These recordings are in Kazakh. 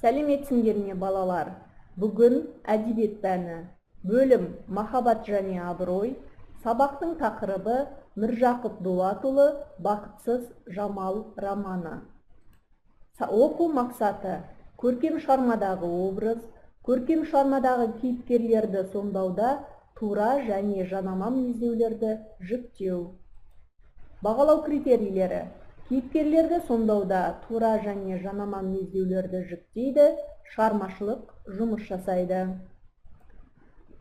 Сәлеметсіңдер ме, балалар? Бүгін әдебиет пәні, бөлім махаббат және абырой, сабақтың тақырыбы Міржақып Дулатұлы «Бақытсыз Жамал» романы. Оқу мақсаты: көркем шығармадағы образ, көркем шығармадағы кейіпкерлерді сомдауда тура және жанама мінездеулерді жіктеу. Бағалау критерийлері: кейіпкерлерді сомдауда тура және жанама мінездеулерді жіктейді, шығармашылық жұмыс жасайды.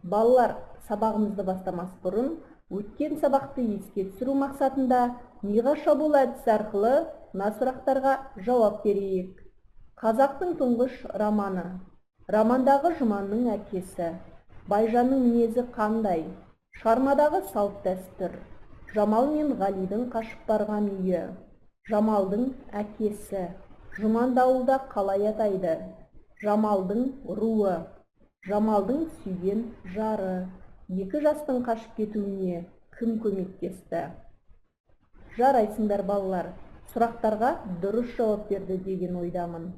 Балалар, сабағымызды бастамас бұрын өткен сабақты еске түсіру мақсатында миға шабуыл әдісі арқылы мына сұрақтарға жауап берейік. Қазақтың тұңғыш романы. Романдағы Жұманның әкесі. Байжанның мінезі қандай? Шығармадағы салт-дәстүр. Жамал мен Ғалидың қашып барған үйі. Жамалдың әкесі. Жұманды ауылда қалай атайды? Жамалдың руы. Жамалдың сүйген жары. Екі жастың қашып кетуіне кім көмектесті? Жарайсыңдар, балалар. Сұрақтарға дұрыс жауап берді деген ойдамын.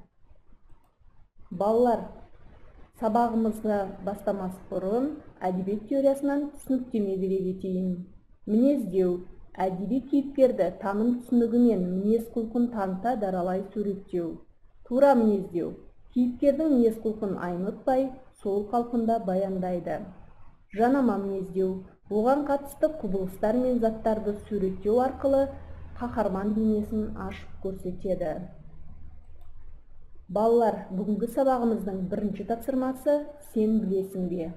Балалар, сабағымызды бастамас бұрын әдебиет теориясынан түсініктеме бере кетейін. Мінездеу әдеби кейіпкерді таным түсінігімен мінез-құлқын таныта даралай суреттеу. Тура мінездеу кейіпкердің мінез-құлқын айнытпай сол қалпында баяндайды. Жанама мінездеу оған қатысты құбылыстар мен заттарды суреттеу арқылы қаһарман бейнесін ашып көрсетеді. Балалар, бүгінгі сабағымыздың бірінші тапсырмасы «Сен білесің бе?»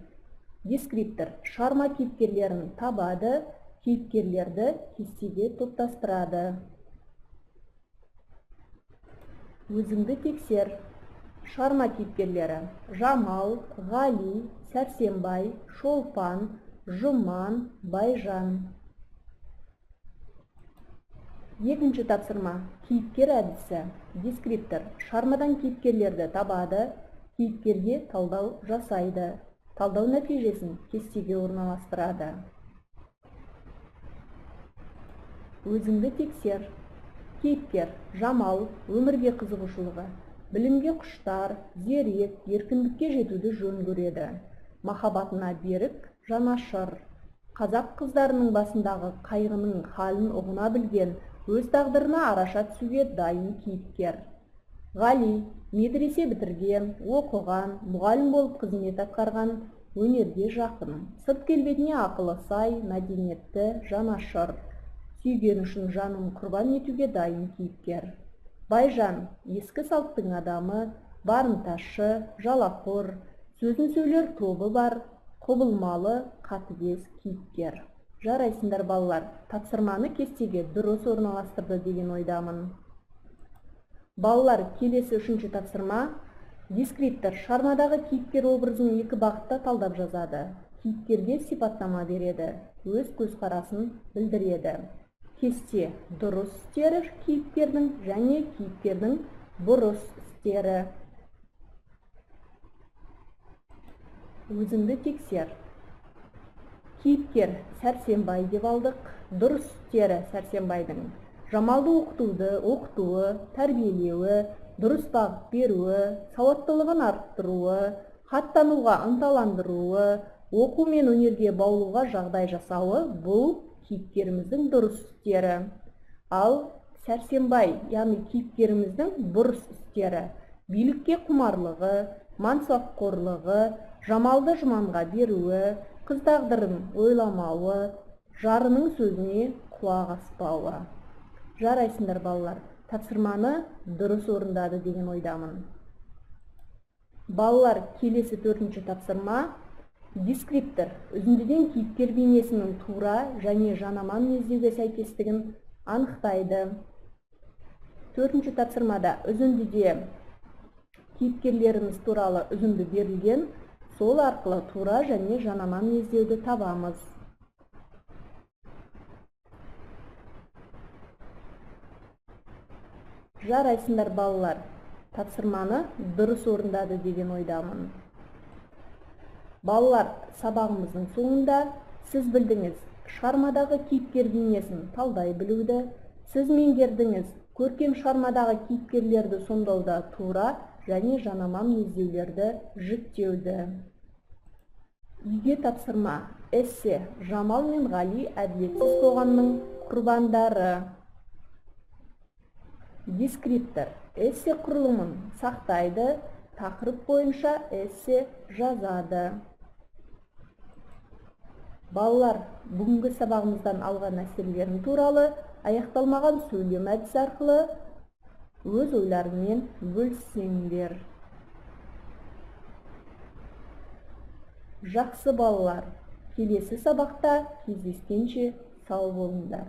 Дескриптор шығарма кейіпкерлерін табады, кейіпкерлерді кестеге топтастырады. Өзіңді тексер. Шығарма кейіпкерлері: Жамал, Ғали, Сәрсенбай, Шолпан, Жұман, Байжан. Екінші тапсырма кейіпкер әдісі. Дескриптор шығармадан кейіпкерлерді табады, кейіпкерге талдау жасайды, талдау нәтижесін кестеге орналастырады. Өзіңді тексер. Кейіпкер Жамал, өмірге қызығушылығы, білімге құштар, зерек, еркіндікке жетуді жөн көреді. Махаббатына берік, жанашыр. Қазақ қыздарының басындағы қайғының халін ұғына білген, өз тағдырына араша түсуге дайын кейіпкер. Ғали, медресе бітірген, оқыған, мұғалім болып қызмет атқарған, өнерге жақын. Сырт келбетіне ақылы сай, мәдениетті, жанашыр. Сүйген үшін жанын құрбан етуге дайын кейіпкер. Байжан, ескі салттың адамы, барымташы, жалақор, сөзін сөйлер тобы бар, құбылмалы, қатыгез кейіпкер. Жарайсыңдар, балалар, тапсырманы кестеге дұрыс орналастырды деген ойдамын. Балалар, келесі үшінші тапсырма. Дескриптор шығармадағы кейіпкер образын екі бағытта талдап жазады. Кейіпкерге сипаттама береді, өз көзқарасын білдіреді. Кесте дұрыс істері кейіпкердің және кейіпкердің бұрыс істері. Өзіңді тексер. Кейіпкер Сәрсенбай деп алдық. Дұрыс істері Сәрсенбайдың: Жамалды оқытуы, тәрбиелеуі, дұрыс бағыт беруі, сауаттылығын арттыруы, хат тануға ынталандыруы, оқу мен өнерге баулуға жағдай жасауы бұл кейіпкеріміздің дұрыс істері. Ал Сәрсенбай, яғни кейіпкеріміздің бұрыс істері: билікке құмарлығы, мансапқорлығы, Жамалды Жұманға беруі, қыз тағдырын ойламауы, жарының сөзіне құлақ аспауы. Жарайсыңдар, балалар, тапсырманы дұрыс орындады деген ойдамын. Балалар, келесі төртінші тапсырма. Дескриптор үзіндіден кейіпкер бейнесінің тура және жанама мінездеуге сәйкестігін анықтайды. Төртінші тапсырмада үзіндіде кейіпкерлеріміз туралы үзінді берілген, сол арқылы тура және жанама мінездеуді табамыз. Жарайсыңдар, балалар, тапсырманы дұрыс орындады деген ойдамын. Балалар, сабағымыздың соңында сіз білдіңіз шығармадағы кейіпкер бейнесін талдай білуді, сіз меңгердіңіз Көркем шығармадағы кейіпкерлерді сомдауда тура және жанама мінездеулерді жіктеуді. Үйге тапсырма. Эссе «Жамал мен Ғали әділетсіз қоғамның құрбандары». Дескриптор эссе құрылымын сақтайды, тақырып бойынша эссе жазады. Балалар, бүгінгі сабағымыздан алған әсерлерің туралы аяқталмаған сөйлем әдісі арқылы өз ойларыңмен бөліссеңдер. Жақсы, балалар, келесі сабақта кездескенше сау болыңдар.